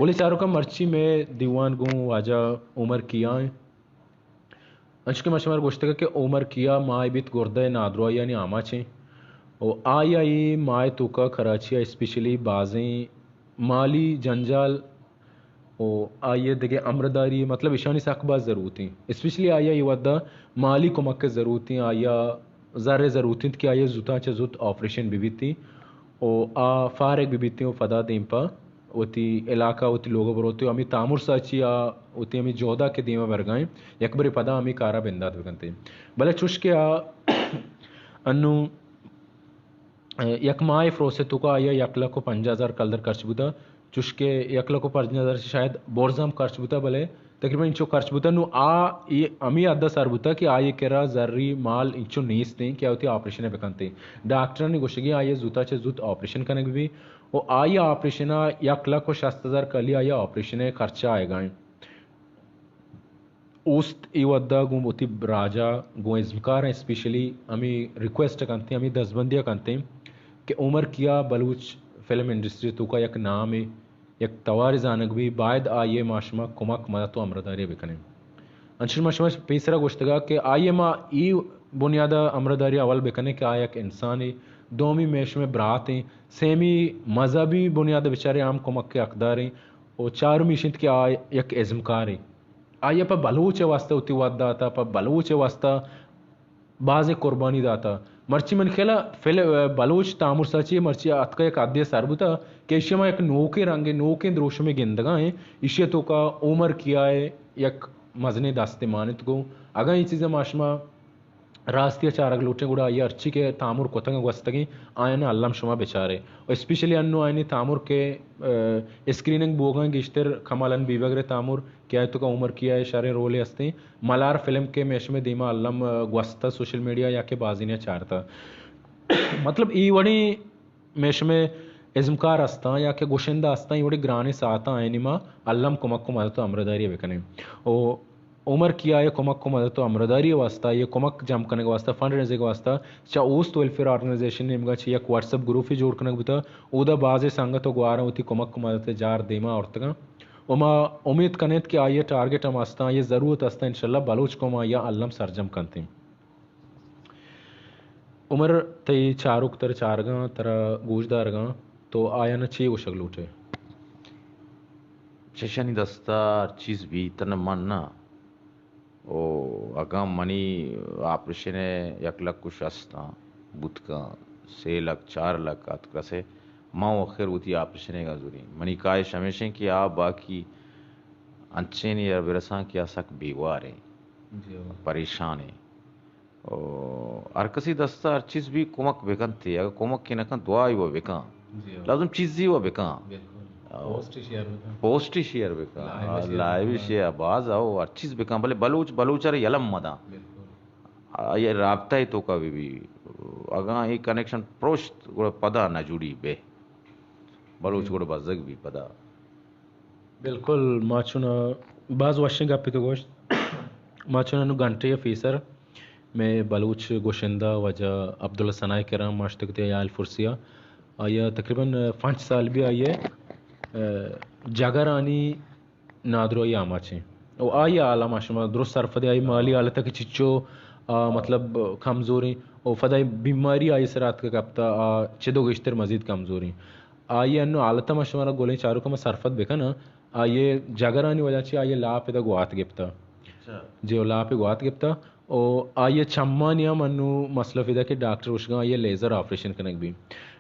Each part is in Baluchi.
بلے چاروکاں، مرچی مئے دیوان گوں واجہ عمر کیا ایں۔ انچو کہ ما شمارا گوشتگ کہ عمر کیا ماہ بیت گردہ ءِ نادراہیانی آماچ ایں۔ و آئی ءَ اے ماہ ءِ توکا کراچی ءَ اسپیشلی بازیں مالی جنجال و آئی ءِ دگہ امرداری، مطلب ایشانی سک باز ضرورت ایں۔ اسپیشلی آئی ءَ اے وھد ءَ مالی کمک ءِ ضرورت ایں، آئی ءَ زر ءِ ضرورت اِنت کہ آئی ءَ زوتاں چہ زوت آپریشن بہ بیت ایں و آ فارغ بہ بیت ایں و پدا دیم پہ وتی علاقہ، وتی لوگ ءَ بروت و ہمے تامر ساچی ءَ وتی ہمے جہد ءَ کہ دیم ءَ برگ ءَ ایں، یک برے پدا ہمے کار ءَ بندات بہ کنت ایں۔ بلے چوش کہ آ انوں یک ماہ ءِ پروسس ءِ توکا آئی ءَ یک لکھ و پنجاہ ہزار کلدار خرچ بوتہ، چوش کہ یک لکھ و پنجاہ ہزار شاید برز ہم خرچ بوتہ، بلے تقریباً انچو خرچ بوتہ۔ نوں آ اے ہمے حد ءَ سر بوتہ کہ آئی ءِ کرا زری مال انچو نیست ایں کہ آ وتی آپریشن ءَ بہ کنت ایں۔ ڈاکٹرانی گوشگ ایں آئی ءَ زوت ءَ چہ زوت آپریشن کنگ بہ بی و آئی ءِ آپریشن ءَ یک لکھ و شست ہزار کلدار آئی ءِ آپریشن ءِ خرچہ آیگ ءَ ایں۔ اوست اے وھد ءَ گوں وتی راج ءَ گوں ازمکاراں اسپیشلی ہمے ریکویسٹ کنت ایں، ہمے دزبندی ءَ کنت ایں کہ عمر کیا بلوچ فلم انڈسٹری ءِ توکا یک نامے، یک توارے زانگ بی، باید آئی ءِ ما شما کمک، مدد و ہمراہداری ءَ بہ کنیں۔ انچش ما شما پیسرا گوشتگ ءَ کہ آئی ءَ ما اے بنیاد ءَ ہمراہداری ءَ اول بہ کنیں کہ آ یک انسانے، دومی مئے شمئے برات ایں، سیمی مذہبی بنیاد ءَ بچاریں ہم کمک ءِ حقدار ایں و چارمی ایش اِنت کہ آ یک ازمکارے۔ آئی ءَ پہ بلوچ ءِ واستہ وتی وت داتہ، پہ بلوچ ءِ واستہ بازیں قربانی داتہ۔ مرچی من خیال ءَ فل-، بلوچ تامر ساچی مرچی اتکہ یک حدے ءَ سر بوتہ کہ ایشی ءَ ما یک نوکیں رنگے، نوکیں دروشمے گندگ ءَ ایں۔ ایشی ءِ توکا عمر کیا ءِ یک مزنیں دستے مان اِنت گوں۔ اگاں اے چیز ءَ ما شما راستی ءَ چارگ لوٹیں، گڑا آئی ءَ ہرچی کہ تامر کتگ ءُ گوستگیں، آیانی الم شما بچارے۔ و اسپیشلی انوں آیانی تامر کہ، ءَ، اسکریننگ بوگاں گیشتر کمالن بیبگر ءِ تامر کہ آئی ءِ توکا عمر کیا ءِ شریں رولے ہستیں۔ ملار فلم کہ مئے شمئے دیما الم، ءَ، گوستہ سوشل میڈیا یا کہ بازینے ءَ چارتہ۔ مطلب اے وڑیں مئے شمئے ازمکار ہستاں یا کہ گشندہ ہستاں، اے وڑیں گرانیں ساعتاں آیانی ما الم کمک ءُ مدد ءُ ہمراہداری ءَ بکنیں۔ و عمر کیا ءِ کمک ءُ مدد ءُ ہمراہداری ءِ واستہ، اے کمک جم کنگ ءِ واستہ، فنڈ ریزنگ ءِ واستہ چہ اوست ویلفیئر آرگنائزیشن ءِ نیمگا چہ یک واٹس ایپ گروپے جوڑ کنگ بوتہ۔ اودا بازیں سنگت ءُ گواراں وتی کمک ءُ مدد ءِ جار دیما آورتگاں۔ و ما امیت کنیں کہ آئی ءِ ٹارگٹ ہم ہستاں، آئی ءِ ضرورت ہستاں، انشاءاللہ بلوچ قوم آئی ءَ الم سرجم کنت۔ عمر، تئی چاروک ترا چارگاں، ترا گوشدارگاں، تو آیانا چے گوشگ لوٹے؟ چشانی دستا ہر چیز بیت، تنہ من نہ۔ او اگاں منی آپریشن ءَ یک لکھ ءُ شست آں بوت کن، سے لکھ، چار لکھ اتک رسے، من آخر وتی آپریشن ءَ گا زوریں۔ منی کاہش ہمیش انت کہ آ باقی انچیں یار برساں کہ آ سک بیوار ایں، جی ہو۔ پریشان ایں۔ او ہر کسی دستا ہر چیز بی کمک بکنت، اگہ کمک نہ کن دعائی و بکن۔ جی ہو۔ لازم چیزی و بکن۔ بالکل۔ او پوسٹ شیئر بکن۔ پوسٹ شیئر بکن۔ لائیو شیئر لائیو بکن۔ شیئر باز او ہر چیز بکن، بلے بلوچ، بلوچ ءَ را یلہ مداں۔ بالکل۔ آئی ءِ رابطہ ءِ توکا بہ بی۔ اگاں اے کنیکشن پروشت، گڑا پدا نہ جوڑی بہ۔ بلوچ جی۔ گڑا بزگ بی پدا۔ بالکل، ما چون باز وشیں گپے تو گوشت۔ ما چون انو گھنٹے ءَ پیسر مئے بلوچ گوشندہ واجہ عبداللہ ثنا ءِ کرا ما شتگ تئی حال پرسیا۔ آئی ءَ تقریباً پنچ سال بی آئی ءِ، ءَ، جگرانی نادراہی آماچیں۔ و آئی ءِ حالا ما شما درست سرپد ئے، آئی مالی حالت کہ چچو، آ، مطلب کمزوریں و پدا بیماری آئی سرا اتک کپتا، آ چدو گیشتر مزید کمزوریں۔ آئی انو حالت ما شمارا گلیں چاروک ما سرپد بکناں۔ آئی جگرانی وجہ چی آئی لاپ ادا گوات گپتا۔ اچھا۔ جی، و لاپ گوات گپتا۔ و آئی چمانی ہم انو مسئلہ پیدا کہ ڈاکٹر گوشگاں آئی لیزر آپریشن کنگ بی۔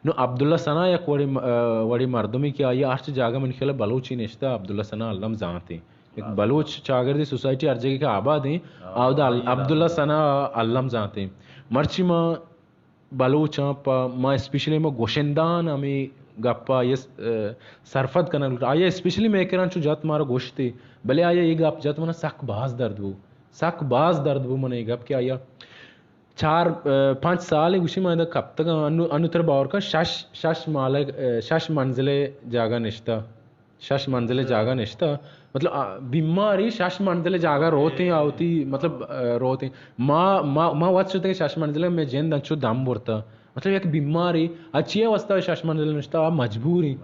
نو عبداللہ ثنا یک وڑی م-، ءَ، وڑی مردمی کہ آئی ہرچ جاگہ من خیال بلوچی نشتہ، عبداللہ ثنا الم زانتے۔ یک بلوچ چاگردی سوسائٹی ہر جگہ کہ آباد ایں، ہاں، آودا آئی عبداللہ ثنا الم زانتے۔ مرچی ما بلوچاں پہ ما اسپیشلی ما گوشندان ہمے گپا آئی ءَ، ءَ، سرپد کنگ لوٹ۔ آئی ءَ اسپیشلی مئے کرا چو جت مارا گوشتے، بلے آئی ءَ اے گپ جت منا سک باز درد بو، سک باز درد بو منا اے گپ کہ آئی ءَ چار، ءَ، پنچ سال گوشی ما ادا کپتگاں، انو، انو تر باور کن شش، شش مالک، ءَ، شش منزل جاگہ نشتہ۔ شش منزل جاگہ نشتہ، مطلب، آ، بیماری شش منزل جاگہ روتیں، آ وتی، مطلب، آ، روتیں۔ ما، ما، ما وت شتیں شش منزل میں جند انچو دم برتا۔ مطلب، یک بیماری، آ چیئے واسطہ شش منزل نشتہ، آ مجبوریں۔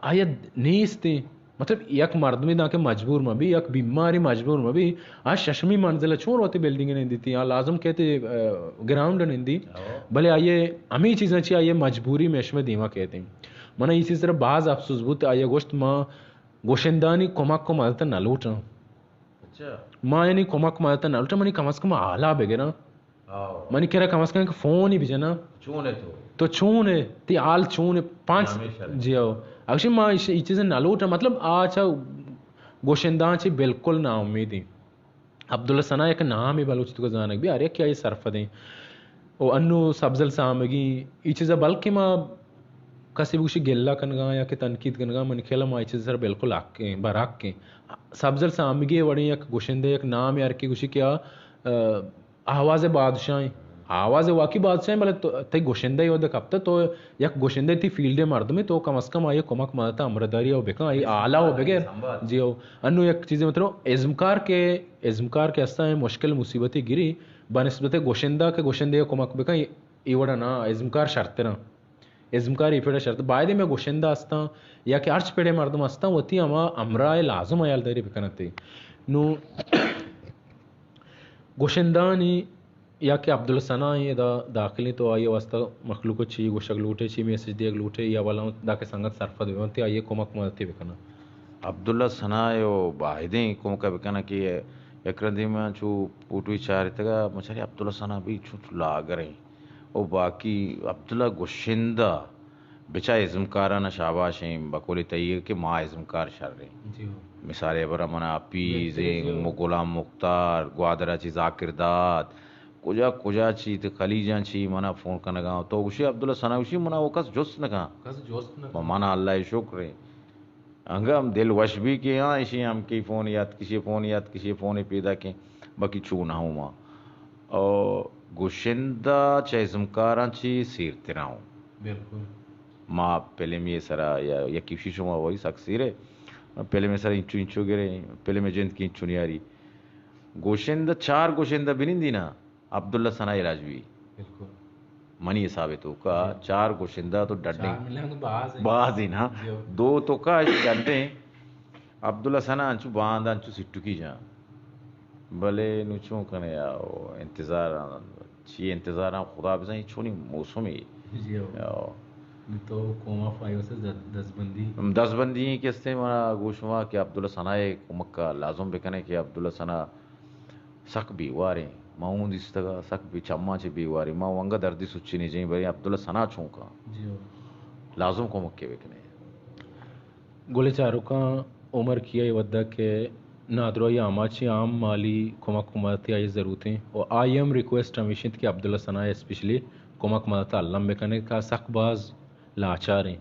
آیا نیستیں۔ مطلب، یک مردمے دانکہ مجبور مہ بی، یک بیمارے مجبور مہ بی، آ ششمی منزل ءَ چون روت بلڈنگ ءَ نندیت؟ آ لازم کیت، آ، گراؤنڈ ءَ نندی۔ ہو۔ بلے آئی ءَ ہمے چیزاں چی آئی ءِ مجبوری مئے شمئے دیما کیت۔ من ءَ اے چیز ءِ سرا باز افسوس بوت، آئی ءَ گوشت، ما گشندہانی کمک ءُ مدد ءَ نہ لوٹاں۔ اچھا۔ ما یعنی کمک مدد ءَ نہ لوٹاں، منی کم از کم حالا بگراں۔ ہاں۔ منی کرا کم از کم یک فون ہی بجنا۔ چون ئے تو؟ تو چون ئے؟ تئی حال چون ئے؟ پانچ۔ ہمیشہ۔ جی ہو۔ اگشی ما ایش-، اے چیز نہ لوٹاں، مطلب، آ چا گشندہاں چی بالکل نا امید ایں۔ عبداللہ ثنا یک نامے بلوچی توکا زانگ بی، ہر یکے آئی سرپد ایں۔ او انو سبزل سامگی، اے چیزا بلکہ ما کسے بگوشی گلہ کنگا یا کہ تنقید کنگا، منی خیالا ما اے چیز سر بالکل حق ایں، برحق ایں۔ سبزل سامگی وڑیں یک گشندہ، یک نامے ہر کے گوشی کہ آ، آ، آواز بادشاہ ایں۔ آواز واقعی بادشاہ ایں، بلے تو، تئی گشندہ اے وھد کپتہ، تو یک گشندہ، تئی فیلڈ مردمے، تو کم از کم آئی کمک مدد ءَ ہمراہداری ءَ بکن، آئی حالا ءَ بگر۔ جی ہو۔ انو یک چیزے مطلب، ازمکار کہ، ازمکار کہ ہستاں، مشکل مصیبتے گری، بنسبت گشندہ کہ گشندہ ءَ کمک بکن، اے، اے وڑا نا، ازمکار شرتراں۔ ازمکار اے پڑ ءَ شرت، باید ایں مئے گشندہ ہستاں یا کہ ہرچ پڑ ءِ مردم ہستاں، وتی ہما ہمراہ ءِ لازم حیالداری بکن انت۔ نوں گشندہانی یا کہ عبداللہ ثنا ایں ادا داخل ایں، تو آئی ءِ واستہ مخلوق ءَ چی گوشگ لوٹ ئے، چی میسج دیگ لوٹ ئے، اے حوالہ ءَ دانکہ سنگت سرپد بہ بنت، آئی ءِ کمک مددے بکن انت۔ عبداللہ ثنا ءَ باید ایں کمک ءَ بکن انت کہ یک رندے من چو پوٹوی چارتگ ءَ، من چارے عبداللہ ثنا بی چو، چو لاگر ایں۔ او باقی عبداللہ گشندہ بچا ازمکارانا شاباش ایں، بقول تئی کہ ما ازمکار شر ایں۔ جی ہو۔ مثال ءِ برا منا حفیظ ایں، جی ہو۔ غلام مختار، گوادر ءَ چی ذاکر داد، کجا کجا چی، تو خلیجاں چی منا فون کنگا۔ تو گوشی عبداللہ ثنا، گوشی منا او کس جست نہ کن۔ کس جست نہ کن۔ منا اللہ ءِ شکر ایں۔ انگہ ہم دل وش بی کہ ہاں، ایشی ہم کئی فون یات، کسی فون یات، کسی فون پیدا کیں، باقی چو نہ ہوں ما۔ او گشندہ چہ ازمکاراں چی سیرترا ہوں۔ بالکل۔ ما فلمی سرا یا یکی شی شما وہی سک سیرے، فلمی سرا انچو انچو گرے، فلم جند کی انچو نیاری۔ گشندہ، چار گشندہ بنندی نا، عبداللہ ثنا علاج بی۔ بالکل۔ منی حساب ءِ توکا جی۔ چار گشندہ تو ڈڈیں۔ چار ملنگ باز ایں۔ باز ایں نا۔ جی۔ دو تو کا اش ڈڈیں۔ عبداللہ ثنا انچو باندا انچو سٹکی جاں۔ بلے نو چون کنے یا او انتظار، چی انتظار، خدا بزاں چونی موسمی۔ جی ہو۔ یا۔ تو قوم آف آئی سے دزبندی۔ دزبندی کستے منا گوشما کہ عبداللہ ثنا ءِ کمک ءَ لازم بکنے کہ عبداللہ ثنا سک بیواریں، ما اوں دیستگا سک بے چماں چہ بیواریں، ما انگہ دردی سچی نجیں، بلے عبداللہ ثنا چونکا۔ جی ہو۔ لازم کمکے بکنے۔ گلیں چاروکاں، عمر کیا اے وھدا کہ نادراہی آماچیں، عام مالی کمک و مددے آئی ضرورتیں و آئی ہم ریکویسٹ ہمیش انت کہ عبداللہ ثنا اسپیشلی کمک مدد الم بکنے کہ آ سک باز لاچاریں۔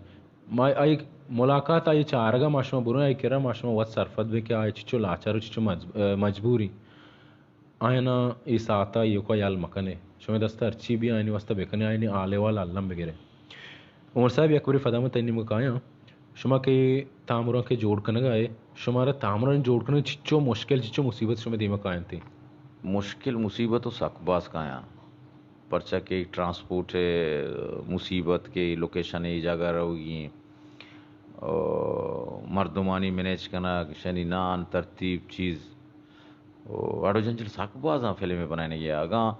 ما آئی ملاقات، آئی چارگا ما شما بریں، آئی کرا ما شما وت سرپد بیں کہ آ چچو لاچار و چچو مجب-، مجبوریں۔ آیانا اے ساعتا ایوکا یل مکنے۔ شمئے دستا ہرچی بی آیانی واسطہ بکنے، آیانی حال احوال الم بگرے۔ عمر صاحب، یک برے پدا من تئی نیمگا کایاں۔ شما کہ تامراں کہ جوڑ کنگا ئے، شمارا تامراں جوڑ کنگ چچو مشکل، چچو مصیبت شمئے دیما کاینت؟ مشکل مصیبت و سک باز کایاں۔ پرچا کہ ٹرانسپورٹ مصیبت کہ لوکیشن اے جاگہ روگی ایں۔ او مردمانی مینیج کنگ، شنی نان، ترتیب، چیز۔ او اڑ و جنجل سک بازاں فلم بنائینگی ءَ۔ اگاں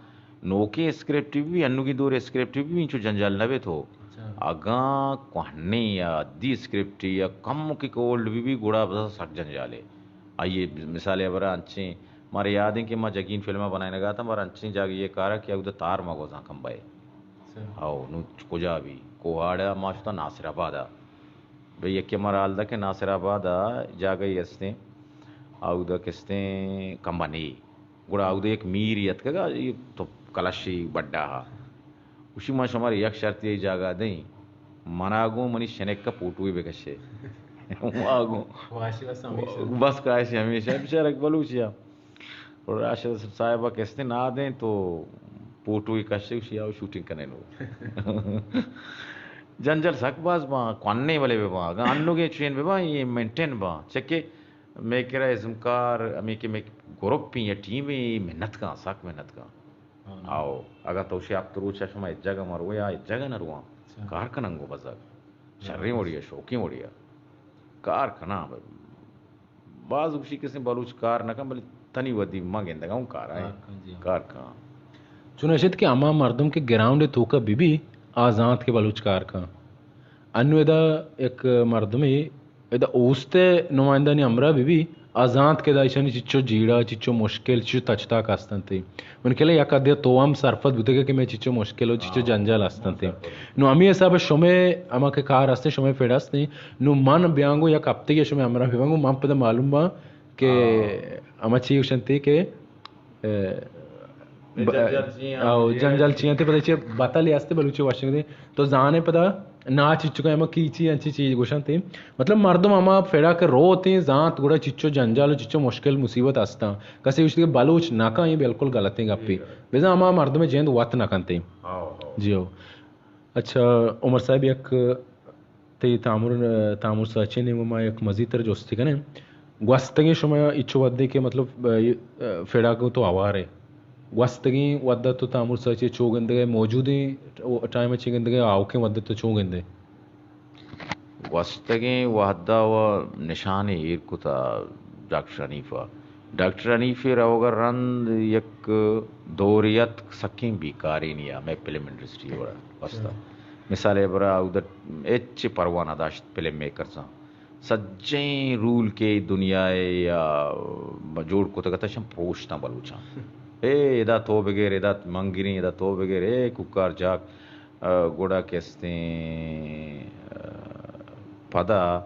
نوکیں اسکرپٹ بی، انوگیں دور اسکرپٹ بی، انچو جنجال نہ بیت ہو۔ اچھا۔ اگاں کوہنیں یا دی اسکرپٹ یا کمکے اولڈ بی بی، گڑا بس سک جنجالے۔ آئی مثال ءَ برا انچیں، مارا یاد ایں کہ ما جگین فلم بنائینگا اتاں، مارا انچیں جاگہ یہ کارا کہ اودا تار ما گوزاں کمبا ئے۔ اچھا۔ او نو کجا بی؟ کوہاڑا ما شتا ناصر آبادا۔ بھئی، یکے مارا حال دا کہ ناصر آباد ءَ جاگہے استیں، آودا کستیں کمبا نے۔ گڑا آودا یک میرے اتکگا، اے تو کلشی بڈا ہا۔ گوشی، ما شمارا یک شرطی اے جاگہ دیں، منا گوں منی شنک ءَ پوٹوے بکشے۔ ما گوں خواہش بس ہمیشہ۔ بس خواہش ہمیشہ۔ بچار اکبل ہوشیا۔ اور راشد صاحب ءَ کستے نادیں تو پوٹوے کشے، گوشی آؤ شوٹنگ کنیں نو۔ جنجال سک باز باں، کونے ولے بہ باں، اگاں انوگیں چین بہ باں، یہ مینٹین باں۔ چکے مئے کرا ازمکار، ہمیں کہ مئے گروپ یا ٹیم محنت کاں، سک محنت کاں۔ ہاں۔ آؤ، اگاں تو شے ہفت روچ شما ایک جگہ مرو یا ایک جگہ نہ رواں، اچھا۔ کار کننگو بزگ۔ شریں وڑیا، شوقیں وڑیا۔ کار کناں، باز گوشی کسیں بلوچ کار نہ کن، بلے تنی ودی ما گندگا ہوں کار آئیں۔ کار کن، جی ہاں۔ کار کن۔ چون اشت کہ ہما مردم کہ گراؤنڈ توکا بی بی، آ زانت کہ بلوچ کار کن۔ انو ادا یک مردمے ادا اوست نمائندانی ہمراہ بی بی، آ زانت کہ دا ایشانی چچو جیڑا، چچو مشکل، چچو تچتاک ہستنت۔ من کلا یک حدے تو ہم سرپد بوتگے کہ میں چچو مشکل و چچو ہاں، جنجال ہستنت۔ من سرپد۔ نو ہمیں حساب شمے ہما کہ کار ہستیں، شمے پڑ ہستیں۔ نو من بیانگو یک ہفتگے شمے ہمراہ بیانگو، من پدا معلوم باں کہ ہاں۔ ہما چی گوشنتی کہ، اے، اے ب-، جنجال چی ہیں، آؤ، جی۔ جنجال چی ہیں، تے پدا چی بتل ہستے بلوچی واشنگ دے۔ تو زانے پدا نا چچکا ہما کی چی انچی چیز گوشنتی۔ مطلب مردم ہما پڑا کہ روتیں زانت گڑا چچو جنجال و چچو مشکل مصیبت ہستاں۔ کسے گوشتی کہ بلوچ نہ کن، یہ بالکل غلطیں گپی۔ بزاں ہما مردم جند وت نہ کنتی۔ How, how. جی ہو۔ اچھا، عمر صاحب، یک تئی تامر، تامر ساچی ءِ نیمگ ءَ ما یک مزیتر جستے کنیں۔ گوستگیں شما اچو وھدے کہ مطلب، ءَ، فیڈاک تو ہوار ئے۔ گوستگیں وھد ءَ تو تامر ساچی ءَ چو گندگ ئے، موجودیں ٹائم ءَ چے گندگ ئے، آؤکیں وھد ءَ تو چو گندے؟ گوستگیں وھد ءَ و نشانے ایر کتا ڈاکٹر حنیف ءَ۔ ڈاکٹر حنیف ءِ روگ ءَ رند یک دورے اتک سکیں بیکارینی ءَ مئے فلم انڈسٹری ءِ وڑا واسطہ۔ مثال ءِ برا اود ءَ ہچ پرواہ نہ داشت فلم میکرزاں۔ سجیں رول کہ دنیا ءَ یا جوڑ کتگ ات، اشاں پروشتاں بلوچاں۔ اے ادا تو بگر، ادا من گریں، ادا تو بگر، اے کوکار جاک، ءَ، گڑا کہ استیں، ءَ، پدا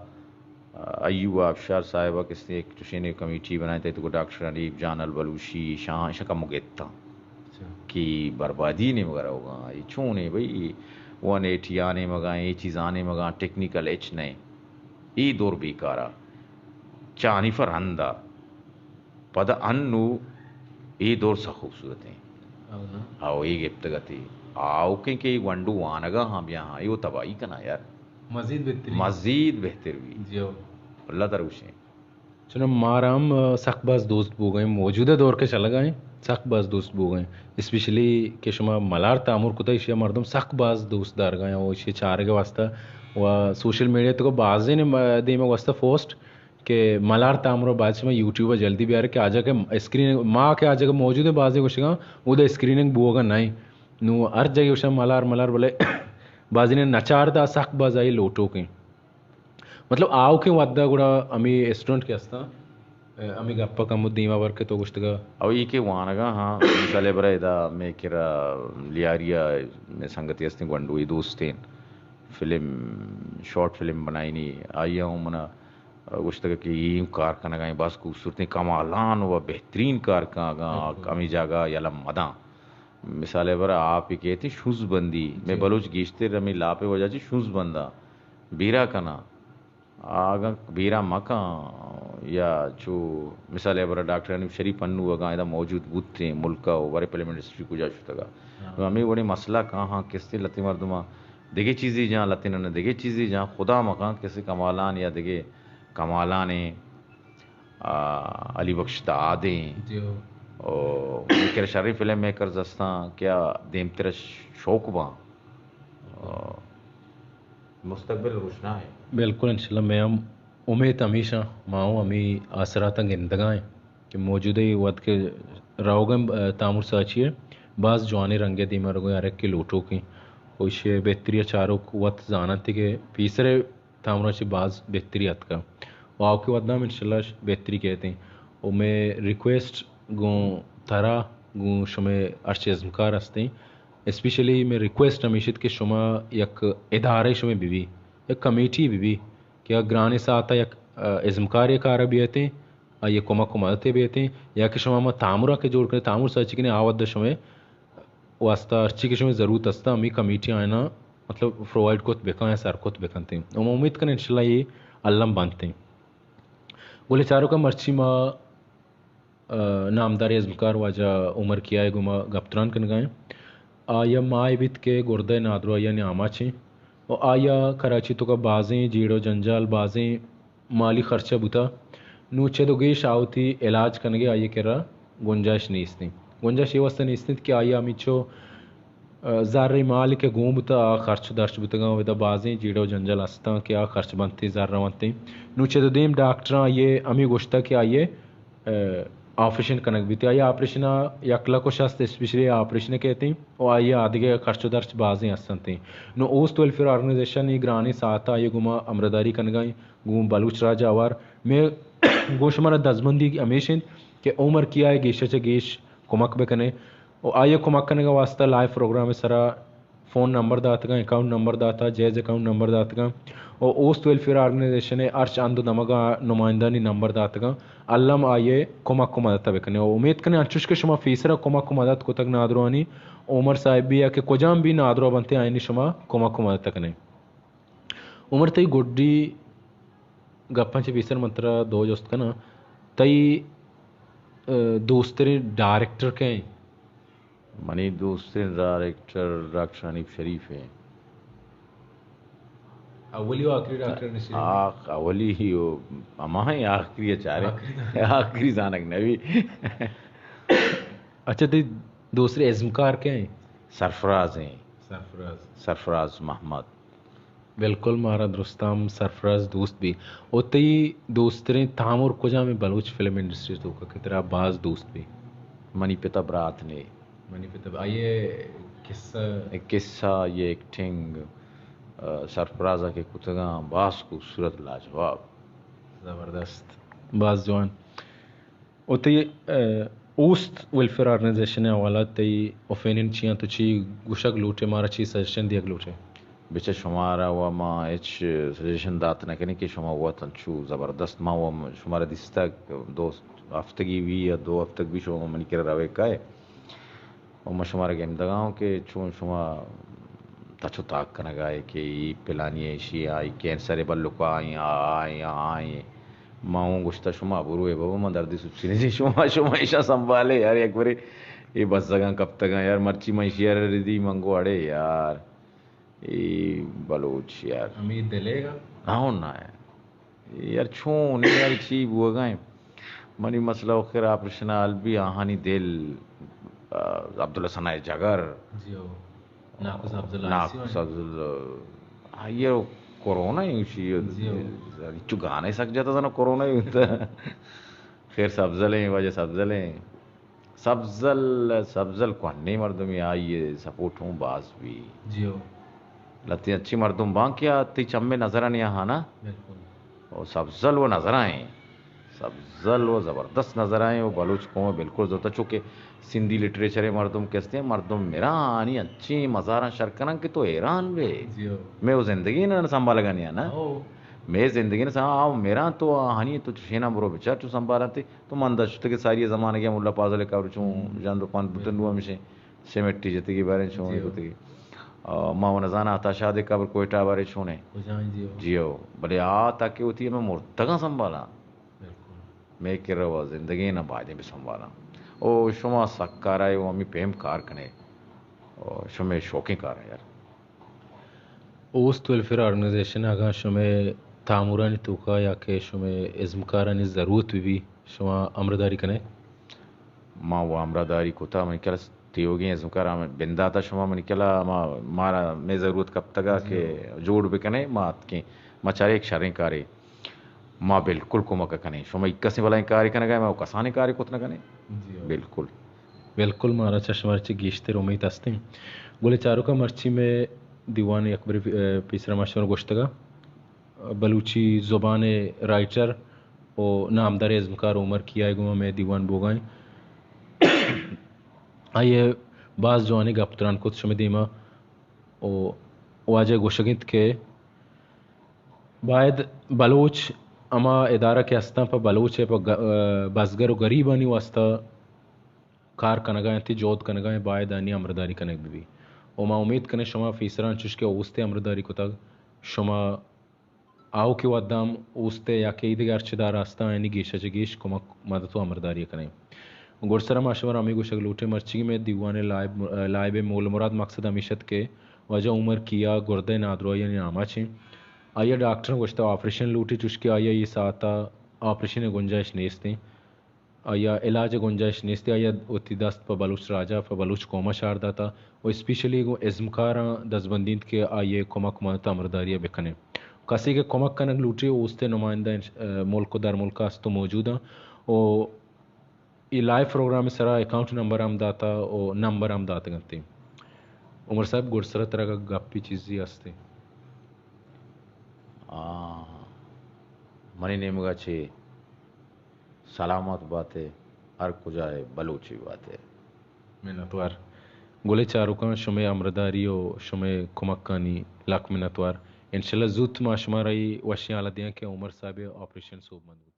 ایوب آبشار صاحب ءَ کسے یک چشیں کمیٹی بنائینت، تو ڈاکٹر حنیف، جان البلوشی، شاہ، شکم گتاں اچھا۔ کہ بربادی نیمگ ءَ روگاں۔ اے چون اے بھئی؟ ون ایٹی آ نیمگاں، اے چیز آ نیمگاں، ٹیکنیکل ہچ نہ ایں۔ اے دور بیکارا۔ چا حنیف ءَ رندا۔ پدا انو اے دور سک خوبصورت ایں۔ ہاں۔ او اے گپتگ اتی۔ آؤکیں کہ اے گونڈو وانگا ہاں بیا ہاں، اے وہ تباہی کنا یار۔ مزید بہتری۔ مزید بہتر بی۔ جی ہو۔ اللہ تر گوشیں۔ چوناں مارا ہم، ءَ، سک باز دوست بوگ ءَ ایں، موجودہ دور کہ چلگ ءَ ایں، سک باز دوست بوگ ءَ ایں۔ اسپیشلی کہ شما ملار تامر کتا، ایشی ءَ مردم سک باز دوست دارگ ءَ ایں، و ایشی ءِ چارگ ءِ واسطہ و سوشل میڈیا تو بازیں م-، دیم ءَ واسطہ پوسٹ کہ ملار تامر ءَ بعد شما یوٹیوب ءَ جلدی بیار کہ آ جگہ اسکرین ما کہ آ جگہ موجود ایں، بازیں گوشگاں اود ءَ اسکریننگ بوگ ءَ نہ ایں۔ نو ہر جگہ گوشاں ملار ملار، بلے بازیں نچار دا سک باز آئی لوٹوک ایں۔ مطلب، آؤکیں وھد ءَ گڑا ہمے اسٹوڈنٹ کہ استاں، ءَ، ہمے گپ ءَ کمو دیما بر کہ تو گوشتگ ءَ۔ او اے کہ وانگا ہاں، مثال ءِ برا ادا مئے کرا لیاری ءَ مئے سنگتے استیں، گونڈوے دوستیں، فلم، شارٹ فلم بنائینی، آئی ءَ ہوں منا گوشتگ کہ اے کار کنگا ایں، بس خوبصورتیں کمالان و بہترین کار کنگا، بالکل۔ ہمے جاگہ یلہ مداں۔ مثال ءِ برا آپ ءَ کہتے شوز بندی، مئے جی۔ بلوچ گیشتر ہمے لاپ ءِ وجہ چہ شوز بنداں، بیرا کناں۔ اگاں بیرا مکاں یا چو مثال ءِ برا ڈاکٹر حنیف شریف انو اگاں ادا موجود بوتیں ملک ءَ و برے فلم انڈسٹری کجا شتگا۔ ہاں۔ نو ہمے وڑیں مسئلہ کاں ہاں کسے لتے مردماں دگہ چیزے جاں، لتے نہ دگہ چیزے جاں، خدا مکاں کسے کمالان یا دگہ کمالانیں، آ، علی بخش دادیں۔ جی ہو۔ او، مئے کرا شریں فلم میکرز استاں کہ آ دیمتر شوق باں۔ او، مستقبل روشنا ایں۔ بالکل، انشاءاللہ، مئے ہم امیت ہمیش ایں، ما ہوں ہمے آسراتاں گندگا ایں کہ موجودہ اے وھد کہ روگ ءَ ایں، ءَ، تامر ساچی ءِ باز جوانیں رنگے دیما روگ ءَ ایں، ہر یکے لوٹوک ایں۔ و ایشی ءِ بہتری ءَ چاروک وت زاننت کہ پیسر ءِ تامر ءَ چہ باز بہتری اتکا۔ و آؤکیں وھداں ہم انشاءاللہ بہتری کیت ایں۔ و مئے ریکویسٹ گوں ترا، گوں شمئے ہرچ ازمکار ہستیں، اسپیشلی مئے ریکویسٹ ہمیش ات کہ شما یک ادارے شمئے بہ بی، یک کمیٹی بہ بی کہ آ گرانیں ساعت ءَ یک، ءَ، ازمکارے کار ءَ بیتیں، آئی ءِ کمک و مدتے بیتیں، یا کہ شما ہما تامر ءَ کہ جوڑ کنئے، تامر ساچی کنئے، آ وھد ءَ شمئے واسطہ ہرچی کہ شمئے ضرورت استاں، ہمے کمیٹی آیاں مطلب پرووائیڈ کت بکاں یا سر کت بکنتیں۔ و ما امیت کنیں انشاءاللہ اے الم بنتیں۔ گلیں چاروکاں، مرچی ما ءَ، نامداریں ازمکار واجہ عمر کیا ءِ گوما گپ تران کنگا ایں۔ آئی ءَ ماہے بیت کہ گردہ ءِ نادراہیانی آماچ ایں و آئی ءَ کراچی توکا بازیں جیڑہ و جنجال، بازیں مالی خرچہ بوتا۔ نوں چد و گیش آ وتی علاج کنگ ءِ آئی ءِ کرا گنجائش نیست ایں۔ گنجائش اے واسطہ نیست ایں کہ آئی ءَ ہمینچو زر ءِ مال کہ گون بوتہ، آ خرچ و درچ بوتگاں، ادا بازیں جیڑہ و جنجال ہستاں کہ آ خرچ بنتیں، زر رونتیں۔ نوں چہ دو دیم ڈاکٹراں آئی ءَ ہمے گوشتہ کہ آئی ءَ، آ، آپریشن کنگ بیت۔ آئی ءَ آپریشن ءَ یک لکھ و شست، اسپیشلی آپریشن کیتیں و آئی ءَ آدگہ خرچ و درچ بازیں ہستنتیں۔ نوں اوست ویلفیئر آرگنائزیشن ءَ گرانیں ساعت ءَ آئی ءَ گوما ہمراہداری کنگا ایں گوں بلوچ راج ءَ ہوار۔ مئے گوں شمارا دزبندی ہمیش انت کہ عمر کیا ءَ گیش ءَ چہ گیش کمک بکنے۔ و آئی ءَ کمک کنگ ءِ واستہ لائیو پروگرام ءِ سرا فون نمبر داتگاں، اکاؤنٹ نمبر داتا، جائز اکاؤنٹ نمبر داتگاں و اوست ویلفیئر آرگنائزیشن ءِ ہرچ ہند و دمگاں نمائندانی نمبر داتگاں۔ الم آئی ءَ کمک و مدد بکنے و امیت کنیں انچوش کہ شما پیسرا کمک و مدد کتگ نادروانی، عمر صاحب بی یا کہ کجام بی نادرو بنتے، آئینی شما کمک و مدد کنے۔ عمر، تئی گڈی گپاں چہ پیسر من ترا دو جست کناں، تئی، ء، دوستریں ڈائریکٹر کئے انت؟ منی دوستیں ڈائریکٹر ڈاکٹر حنیف شریف انت۔ اولی و آخری ڈاکٹر نشیر؟ آخ-، اولی ہی و ہما ہیں، آخری ءَ چارے۔ آخری زانگ۔ آخری زانگ نبی۔ اچھا، تئی دوستریں ازمکار کئے انت؟ سرفراز انت۔ سرفراز۔ سرفراز محمد۔ بالکل، مارا درستاں ہم سرفراز دوست بی۔ و تئی دوستریں تامر کجام بلوچ فلم انڈسٹری توکا کہ ترا باز دوست بی؟ منی پتا برات نے۔ منی پتا ب-، آئی ءِ قصہ؟ اے قصہ، آئی ءِ ایکٹنگ، آ، سرفراز ءَ کہ کتگاں، باز خوبصورت، لاجواب۔ زبردست، باز جوان۔ و تئی، ء، اوست ویلفیئر آرگنائزیشن ءِ حوالہ تئی اوپینین چی انت؟ تو چی گوشگ لوٹے، مارا چی سجیشن دیگ لوٹے؟ بچہ، شمارا و ما ہچ سجیشن دات نہ کنیں کہ شما وت انچو زبردست، ما و شمارا دیستگ، دو ہفتگی بی یا دو ہفتگ بی شما منی کرا روے کائے۔ و ما شمارا گندگا اوں کہ چون شما تچ و تاک کنگا ئے کہ ای پلانی ایشی، آئی کینسر بلکا، آئی، آئی، آئی۔ ما اوں گوشتا شما بروئے بابا، من دردی سوچی نہ جی، شما، شما ایشا سنبھالے یار، یک برے اے بزگاں کپتگاں یار، مرچی من ایشی یار ردی من گو اڑے یار، اے بلوچ یار۔ ہمے دلے گا؟ ہاں نا یار۔ یار چون یار چی بوگا ایں؟ منی مسئلہ آخر آپریشن حال بی، آہانی دل، آ، عبداللہ ثناء جگر۔ جی ہو۔ ناکو سبزل آئی سی یو ناکو ہیں۔ سبزل، آ، یہ کرونا ہی اسی۔ جی ہو۔ چو گانے سک جاتا تھا نا کرونا ہی ہوتا۔ خیر سبزل ہیں، واجہ سبزل ہیں۔ سبزل، سبزل کوہنیں مردمے، آئی ءِ سپورٹ ہوں باز بی۔ جی ہو۔ لہتیں اچھی مردم باں کہ آ تئی چمے نظر ءَ نیا ہانا۔ بالکل۔ او سبزل و نظر آئیں۔ سبزل و زبردست نظر آئیں و بلوچ قوم بالکل زوتا، چونکہ سندھی لٹریچر مردم کستے ہیں، مردم میرا آنی اچھی مزاراں شر کنن کہ تو حیران بے۔ جی ہو۔ میں وہ زندگی نہ سنبھالگا نیا نا۔ ہو۔ میں زندگی نہ سنبھال، آؤ میرا تو آہانی تو چشینا برو بچار چو سنبھالتے۔ تو من دشت کہ ساری زمانگی ملا پازل قبر چون جند و پند بوتن، نو ہمیشہ سیمٹی جتگی باریں چون جی ہو۔ کتگی۔ آ، ما و نزانا عطا شاد قبر کوئٹہ بارے چونے۔ کجا ہیں جی ہو؟ جی ہو۔ بلے آ تاکہ ہوتی ہمیں مردگاں سنبھالا۔ بالکل۔ میں کہ روا زندگی نہ بایدیں بہ سنبھالا۔ او شما سکارائے و ہمیں پیم کار کنے۔ او شمے شوقیں کار ہیں یار۔ اوست ویلفیئر آرگنائزیشن اگاں شمئے تامرانی توکا یا کہ شمئے ازمکارانی ضرورت بہ بی، شما ہمراہداری کنئے؟ ما و ہمراہداری کتا، منی کلا تیوگیں ازمکار ہم بنداتا شما منی کلا ما، مارا مئے ضرورت کپتگا جی۔ کہ جوڑ بکنے، ما اتکیں، ما چارے ایک شریں کارے۔ ما بالکل کمک کنیں۔ شما یک کسیں بلائیں کارے کنگا، ما کسانیں کارے کت نہ کنیں۔ جی ہو۔ بالکل۔ بالکل، مارا چہ شمارا چہ گیشتر امیت ہستیں۔ گلیں چاروکاں، مرچی مئے دیوان یک برے، اه، پیسرا ما شمارا گوشتگا، بلوچی زبان ءِ رائٹر و نامدار ازمکار عمر کیا ءِ گوما مئے دیوان بوگا ایں۔ آئی ءَ باز جوانیں گپ تران کت شمئے دیما و واجہ گوشگ انت کہ باید بلوچ ہما ادارہ کہ ہستاں پہ بلوچ ءَ پہ گ-، ءَ، بزگر و گریبانی واسطہ کار کنگا انت، جہد کنگا انت، باید آنی ہمراہداری کنگ بہ بی۔ و ما امیت کنیں شما پیسرا انچوش کہ اوست ءَ ہمراہداری کتگ، شما آؤکیں وھداں ہم اوست ءَ یا کہ ایدگہ ہرچ ادارہ ہستاں آیانی گیش ءَ چہ گیش کمک مدد و ہمراہداری کنیں۔ گڈسرا ما شمارا ہمے گوشگ لوٹیں، مرچیگیں مئے دیوان ءِ لائب، لائب ءِ مول مراد مقصد ہمیش ات کہ واجہ عمر کیا گردہ ءِ نادراہیانی آماچ ایں۔ آئی ءَ ڈاکٹراں گوشتہ آپریشن لوٹی، چوشکہ آئی ءَ اے ساعت ءَ آپریشن ءِ گنجائش نیست ایں۔ آئی ءَ علاج ءِ گنجائش نیست، آئی ءَ وتی دست پہ بلوچ راج ءَ، پہ بلوچ قوم ءَ شار داتا و اسپیشلی گوں ازمکاراں دزبندی انت کہ آئی ءِ کمک ما تہ امرداری ءَ بکنیں۔ کسے کہ کمک کنگ لوٹی، اوست ءِ نمائندہ انش-، ءَ، ملک و درملک ءَ است و موجود انت و اے لائیو پروگرام ءِ سرا اکاؤنٹ نمبر ہم داتا و نمبر ہم داتگ انت۔ عمر صاحب، گڈسرا ترا گپی چیزی ہستے؟ آ، منی نیمگا چے سلامت باتے، ہر کجا ئے بلوچی باتے۔ منتوار۔ گلیں چاروکاں، شمئے ہمراہداری و شمئے کمکانی لک منتوار۔ انشاءاللہ زوت ما شمارا اے وشیں حالا دیاں کہ عمر صاحب ءِ آپریشن سوبمند بوت۔